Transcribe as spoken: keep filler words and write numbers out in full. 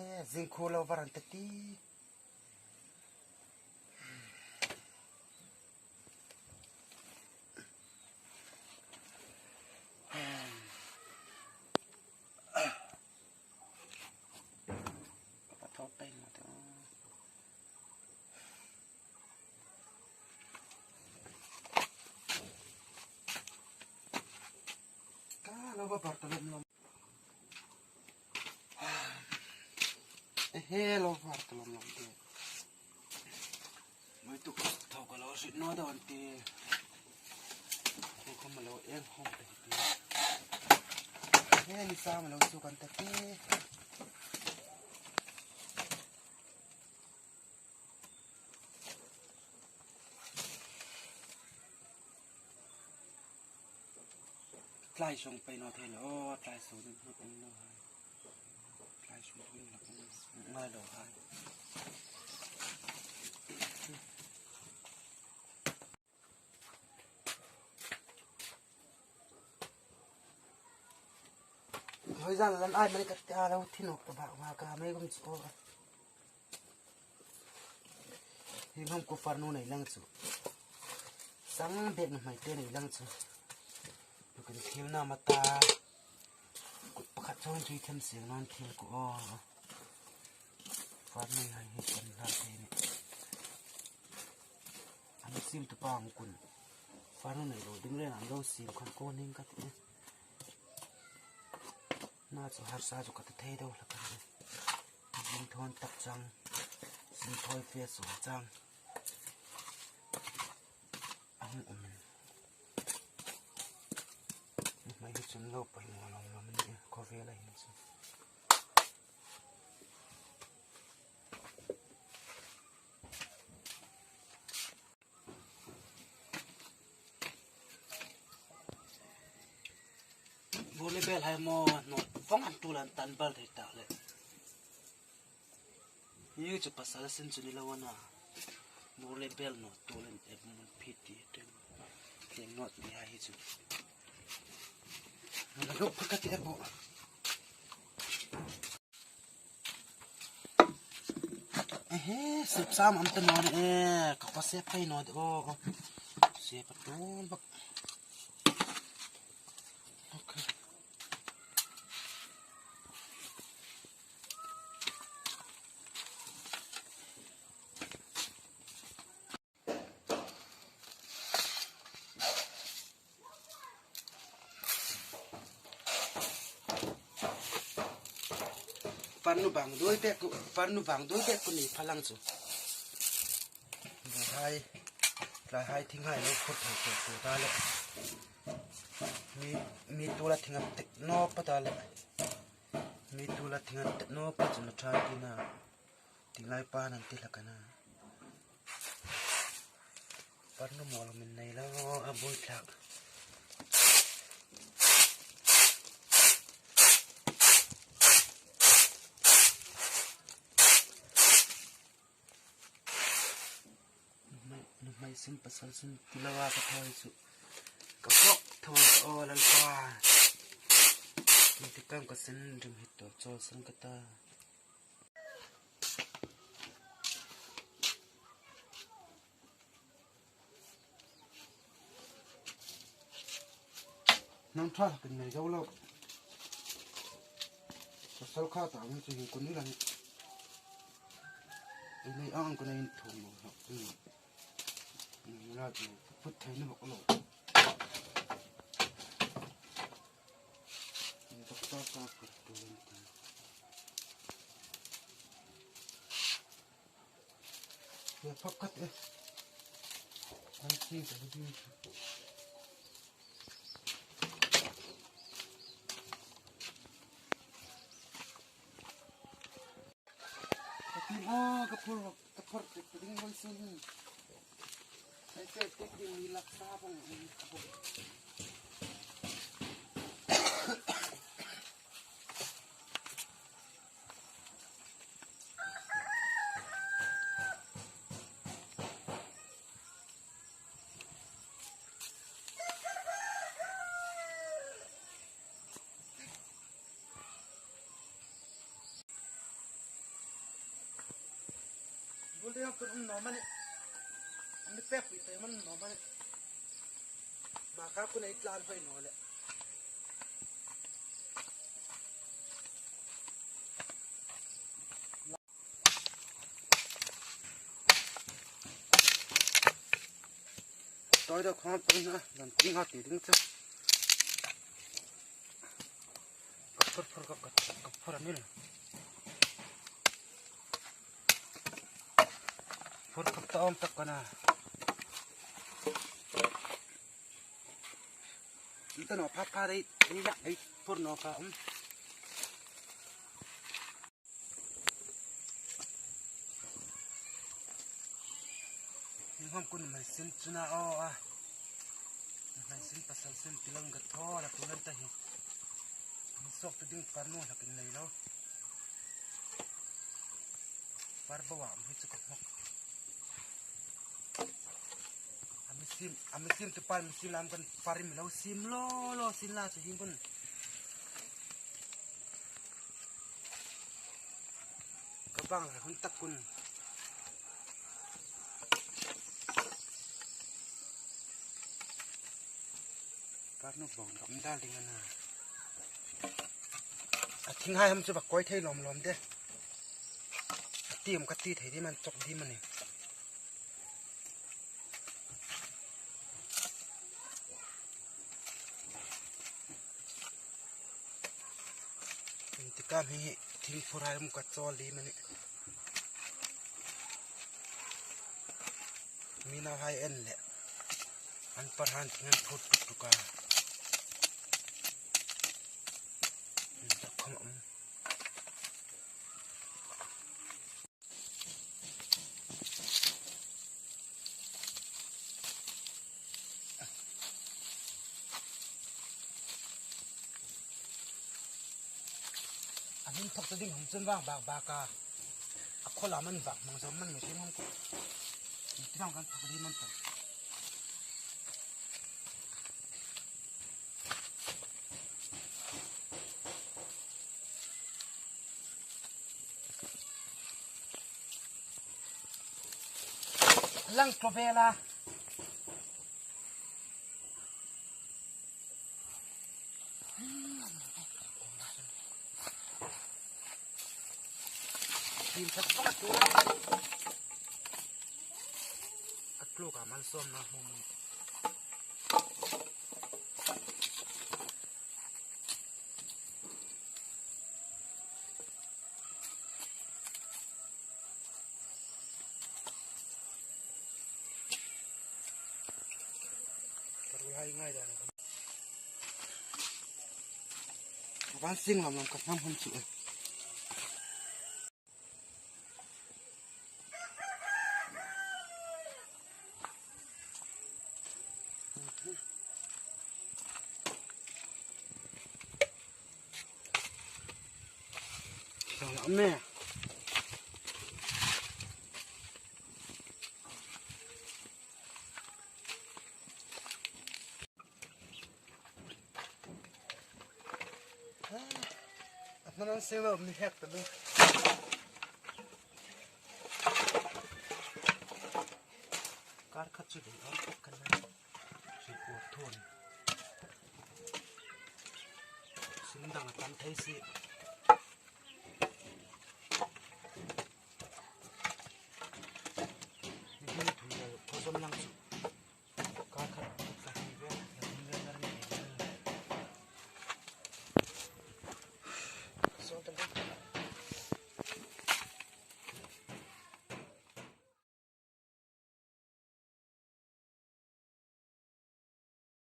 Eh, zing khu lo var an ta ti. Ka thaw pei ma ta. Ka lo va var ta lawm lawm. Ehe, lo var ta lawm lawm te. Mai tu thaw ka lo hriet naw dawn ti. Ko khom lo en khom ta ti. He, ni sa ma lo chu kan ta ti. Tlai sung pei naw thei lo, tlai sung ding hmu pei naw hai. Tlai sung ding hmu pei naw hai. Hoi zan lan ai mani ka ti a lo thi nawk ta bak bak a, mei gum chu. Hi hmang ku farnu nei lang chu. Sang bek nuhmei te nei lang chu. Tu kan thil na ma ta. Kut pakhat chawng chui them seng non thil ku aw. Farnu hai hi kan la te ni. An sim tu pa ang kun. Farnu nei lo ding ren an lo sim khan ko ning ka ti. Na chu harsa chu ka ti thei deu hlak a. Zing thawn tak chang, zing thawi fe suol chang. A hung um in. Mai hi chun lo poi maw lawm lawm a ni e, khawvela hin chu. Bur le bel hai maw, nawt vawng an tul an tan bal thei ta le. Hi chu pasal sin chu ni lo a na. Bur le bel nawt tul an e mun phit ti teng. Teng nawt ni hai hi chu. Nawt lo pha ka ti e bo. Ehe, sep sam am ta naw ni e, ka pa sep phei naw de o. Sep a tul bak. Okay. Farnu bang doi te ku, farnu bang doi te ku ni phalang chu. Lai hai, lai hai thing hai lo phut thei thei thei ta le. Mi, mi tu la thing an tek naw pa ta le. Mi tu la thing an tek naw pa chu na tha ki na. Ti lai pa nan ti hlak a na. Farnu mawl min nei lo a boi thlak. Nuhmei, nuhmei sin pasal sin ti lo a ka thawi chu. Ka kawk thawi ka aw Lalpa. Ni ti kam ka sin rim hi to chawl san ka ta. Nang ṭha kin nei zo lo. Pasal kha ta ang chu hin kun ni lang. Ei nei ang kun nei thum lo. Hmm. Ni la chu put thei ni bok lo. Ni doctor ka put tu. Ya, phak khat e. An chi ka di. Ka ti ma, ka phur, ka phur, ka ding hoi sun. Ai, ka tek ding ni lak sa bang. Tia kun um naw mani. An mi pek pui pei man naw mani. Ma ka kun ei tlan hoi naw le. Toi da kham pun na, dan ting ha ti ding cha. Ka phur phur ka, ka, ka phur a mil. Phur phur ta om tak ka na. Inta no pha pha dei, ni la ei phur no ka um. Ni hom kun mai sin chuna o a. Mai sin pasal sin tilang ka tho la tulan ta hi. Ni sok tu ding par no la kin nei lo. Par bawa mi chu ka hok. A mi sim, a mi sim tu par mi sim lam kan par mi lo sim lo lo sin la chu hin kun. Ka bang la hun tak kun. Par nu bong dom dal ding a na. A thing hai ham chu ba koi thei lom lom de. A ti um ka ti thei di man chok di mani. Intikam hi thing phur hai um ka chol di mani. Mi nau hai en le. An par han thing an phur tuk tuk a. Intak khom um. A min thok ta ding hom chun vang bak bak a. A khola man bak mang zawm man mi tin hom ko. Ti dang kan thok di man ta. Lang tlo vela. Tin khat pa tu. A tluk a mal sawm na hmu. Ka ruol hai ngai dan a. Van sing lam lam ka hnam hun chu. Lam lam ne. A hman an seng lo, mi hek ta lo. Kar khat chu dei awm tak kan na. Hri kut thun. Sin dang a tam thei si.